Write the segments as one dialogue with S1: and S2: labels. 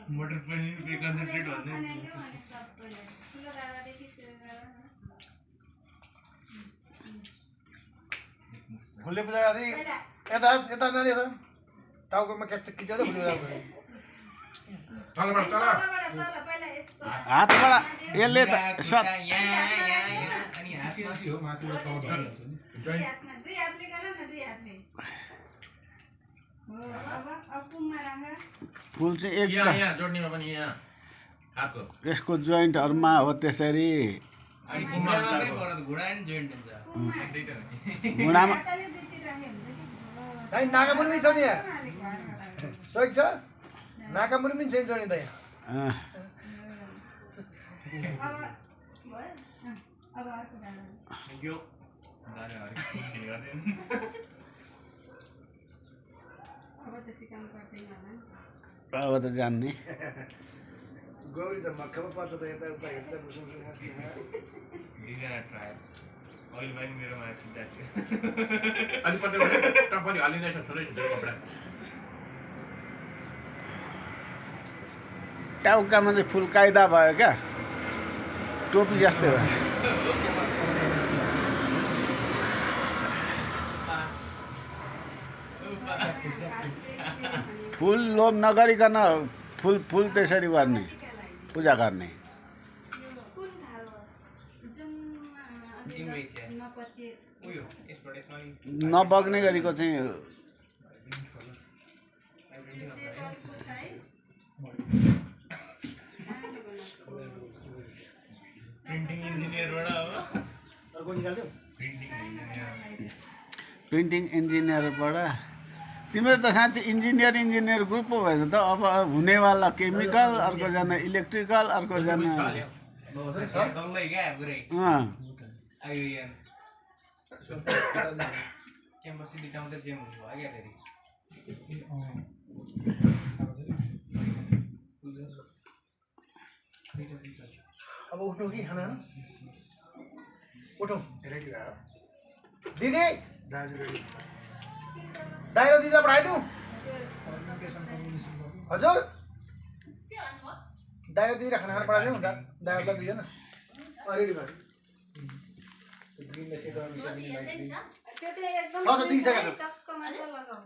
S1: motor पनि pay concentrate भन्ने
S2: फुलले पूजा गर्दै यता यता नानी यता टाउकोमा क्याच खिचेर फुलले पूजा गर्दै
S3: तलबाट तल
S4: हातबाट यसले त स्वाद
S1: अनि हाँसी हाँसी हो माथिबाट तल हुन्छ नि
S5: दुई हातले गर न दुई हातले हो अब कुममा राख
S4: फुल चाहिँ
S3: यहाँ
S4: एकदम
S3: यहाँ जोड्नेमा पनि यहाँ हातको
S4: यसको जोइन्टहरुमा हो त्यसरी
S1: अनि कुम्मा मात्रै पर्छ घुँडा नि जोइन्ट हुन्छ
S4: घुँडामा
S5: हातले दुईतिर राखे हुन्छ कि
S2: दाइ नाकामुनि छ नि यहाँ सोक छ नाकामुनि पनि छैन नि त यहाँ
S5: अब भयो अब अर्को डाला
S1: यो दारे हरि गर्दैन
S5: अब त सिकाउनु पर्दैन होला नि
S4: अब त जान्ने
S2: गौरी त मक्खमा पर्छ त यता उता हेर्छ मुसुम
S1: दिजना ट्राई अहिले पनि मेरोमा सिधा थियो
S3: अलि पत्ता टपरी हालिँदैछ छोरै छोरै कपडा
S4: टाउकामा चाहिँ फुल कायदा भयो क्या टोपी जस्तै हो फुल लोभ नगरिकन फुल फुल त्यसरी गर्ने पूजा गर्ने
S5: कुन खालो
S1: तिम्रो इच्छा
S5: नपत्ते
S1: उयो यसबाट यसमा
S4: नबग्ने गरेको चाहिँ
S1: प्रिन्टिङ इन्जिनियरबाट हो
S2: अर्को निकाल्छौ
S1: प्रिन्टिङ इन्जिनियर
S4: प्रिन्टिङ इन्जिनियरबाट तिम्रो त साँच्चै इन्जिनियर ग्रुप पो भएछ त अब हुनेवाला केमिकल अर्कोजना इलेक्ट्रिकल अर्कोजना
S1: डल्लै क्या पुरै आयो यहाँ क्याम्पस सिधै ठाउँदै सेम हुनुभयो क्या फेरि
S2: अब उठ्नु कि खाना उठौँ रेडी भयो दिदी दाजु रेडी दाइ र दिदीलाई पठाइदिउँ हजुर दाइ र दिदीलाई खाना पठाइदिउँ दाइहरूलाई दुईजना रेडी भयो
S5: त्यो त एकदम
S2: छ दिइसकेको छ
S5: टक्क मात्र लगाऊ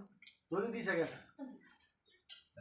S2: दुध दिइसकेको छ